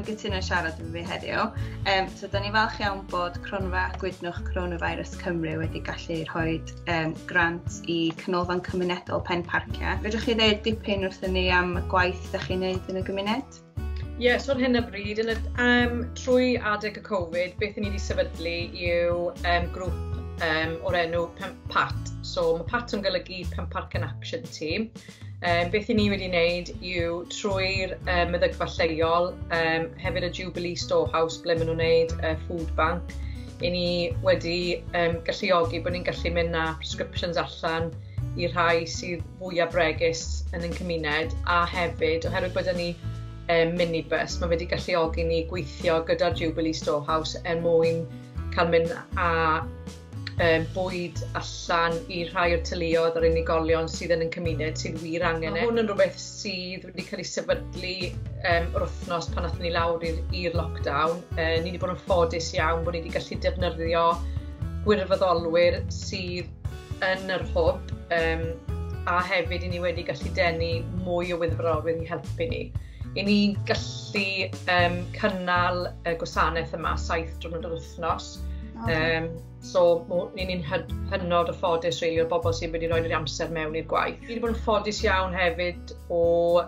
gytuno siarad efo fi heddiw. So, da ni falch iawn bod Cronfa Gwydnwch Coronavirus Cymru wedi gallu rhoi grant i Canolfan Cymunedol Penparcau. Fedrwch chi ddeud dipyn wrthyn ni am y gwaith da chi'n neud yn y gymuned? Ie, yeah, so ar hyn o bryd, trwy adeg y Covid, beth ni wedi sefydlu yw grŵp o'r enw PAT. So mae PAT yn golygu Penparcau Action Team. Beth ni wedi wneud yw trwy'r meddygfa lleol, hefyd y Jubilee Storehouse ble maen nhw'n wneud food bank, i ni wedi galluogi bod ni'n gallu mynd â prescriptions allan i rhai sydd fwyaf bregus yn ein cymuned, a hefyd, oherwydd bod ni minibus, mae wedi galluogi ni gweithio gyda'r Jubilee Storehouse er mwyn cael mynd â bwyd allan i rhai o'r teuluoedd a'r unigolion sydd yn ein cymuned sydd wir angen e. Mae hwn yn rhywbeth sydd wedi cael ei sefydlu yr wythnos pan athon ni lawr i'r lockdown. Ni wedi bod yn ffodus iawn bod ni wedi gallu defnyddio gwirfoddolwyr sydd yn yr hwb, a hefyd i ni wedi gallu denu mwy o wirfoddolwyr i helpu ni. I ni'n gallu cynnal y gwasanaeth yma 7 diwrnod yr wythnos. Okay. So ni'n hynod o ffodus really, o'r bobl sydd wedi rhoi yr amser mewn i'r gwaith. Ni wedi bod yn ffodus iawn hefyd o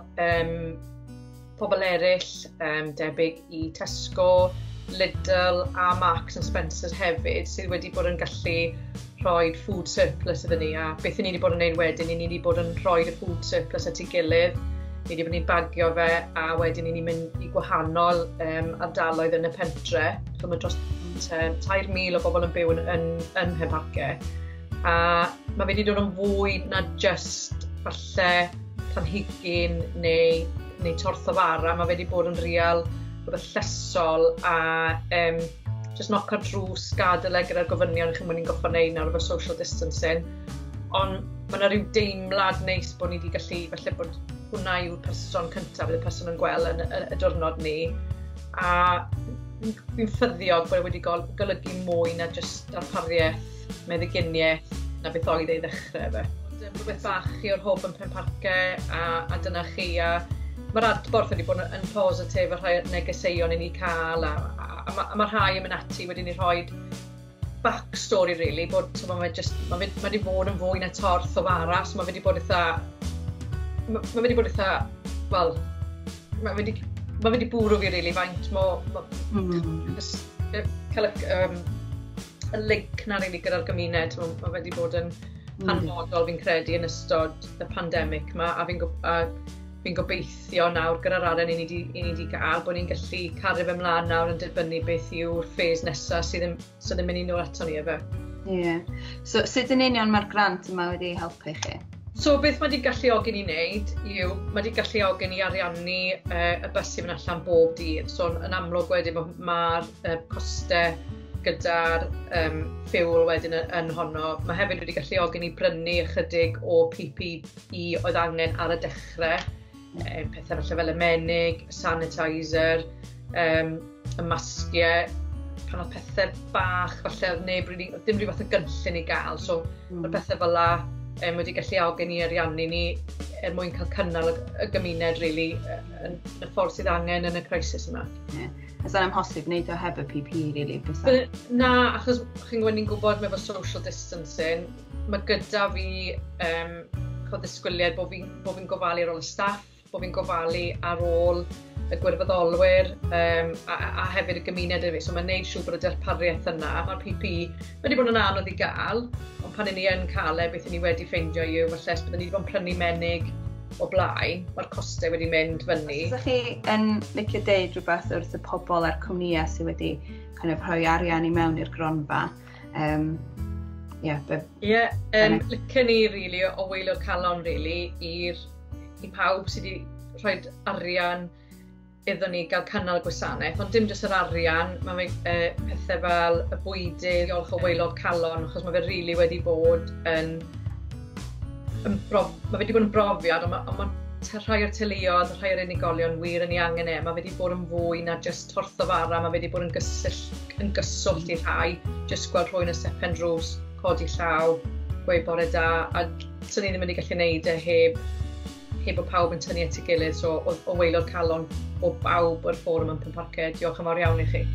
pobl eraill, debyg i Tesco, Lidl a Marks and Spencer hefyd, sydd wedi bod yn gallu rhoi food surplus iddyn ni. A beth ni wedi bod yn gwneud wedyn, ni wedi bod yn rhoi y food surplus at ei gilydd. Ni wedi bod yn bagio fe a wedyn ni'n mynd i gwahanol ardaloedd yn y pentre. So mae dros 3,000 o bobl yn byw yn Penparcau. A mae wedi dod yn fwy na just falle planhigyn neu torth o fara. Mae wedi bod yn real rhywbeth llesol a just knock ar drws, gadael e gyda'r gofynion chi'n mynd i'n gorffo wneud nawr efo social distancing. Ond mae yna rhyw deimlad neis bod ni wedi gallu, falle bod hwnna yw'r person cyntaf, bydd y person yn gweld yn y diwrnod ni. A fi'n ffyddiog bod e wedi golygu mwy na just darpariaeth meddyginiaeth na beth oedd ei ddechrau fe. Rhywbeth bach chi o'r hwb yn Penparcau a dyna chi. A mae'r adborth wedi bod yn positif, a rhai negeseuon i ni cael a mae rhai yn mynd ati wedi ni rhoi backstory really, bod so mae just, mae wedi bod yn fwy na torth o fara, so mae wedi bod eitha, wel, mae wedi bwrw fi really faint cael y link na really gyda'r gymuned, mae wedi bod yn hanfodol fi'n credu yn ystod y pandemig yma, a fi'n gobeithio nawr gyda'r arian i ni gael bod ni'n gallu cario fe ymlaen nawr yn dibynnu beth yw'r phase nesaf sydd yn mynd i nôl ato ni efe. Ie. Yeah. So, sut yn union mae'r grant yma wedi helpu chi? So beth mae wedi galluogi ni wneud yw, mae wedi galluogi ni ariannu y bus i fynd allan bob dydd. So yn amlwg wedyn mae'r ma costau gyda'r fuel wedyn yn honno. Mae hefyd wedi galluogi ni brynu ychydig o PPE oedd angen ar y dechrau. Pethau falle fel y menig, sanitizer, y masgiau, pan oedd pethau bach, falle oedd neb really, dim rhyw fath o gynllun i gael. So mae'r pethau fel la wedi galluogi ni ariannu ni er mwyn cael cynnal y gymuned really, yn y ffordd sydd angen yn y crisis yma. Yeah. Is that amhosib wneud o heb y PPE, really? Bysa? Na, achos chi'n gwybod, ni'n gwybod efo social distancing, mae gyda fi ddisgwyliad bo fi gofalu ar ôl y staff, bo fi'n gofalu ar ôl y gwirfoddolwyr a hefyd y gymuned hefyd. So mae'n neud siŵr bod y darpariaeth yna. Mae'r PPE wedi bod yn anodd i gael, ond pan ni yn cael e, beth ni wedi ffeindio yw, falle os byddwn ni wedi bod yn prynu menig o blaen, mae'r costau wedi mynd fyny. Os ydych chi yn licio deud rhywbeth wrth y pobl a'r cwmnïau sydd wedi kind of rhoi arian i mewn i'r gronfa, yeah, Ie, yeah, licio ni really, o waelod calon really, i pawb sydd wedi rhoi arian iddyn ni gael cynnal gwasanaeth, ond dim jyst yr arian, mae fe, pethau fel y bwydydd, diolch o waelod calon, achos mae fe really wedi bod yn mae fe wedi bod yn brofiad, ond mae rhai o'r teuluoedd, rhai o'r unigolion wir yn ei angen e. Mae fe wedi bod yn fwy na just torth o fara, mae fe wedi bod yn gyswllt i rhai, just gweld rhywun y stepen drws, codi llaw, gweud bore da, a sy'n ni ddim wedi gallu gwneud e heb Heb bod pawb yn tynnu at ei gilydd, so o waelod calon o bawb o'r fforwm yn Penparcau, diolch yn fawr iawn i chi.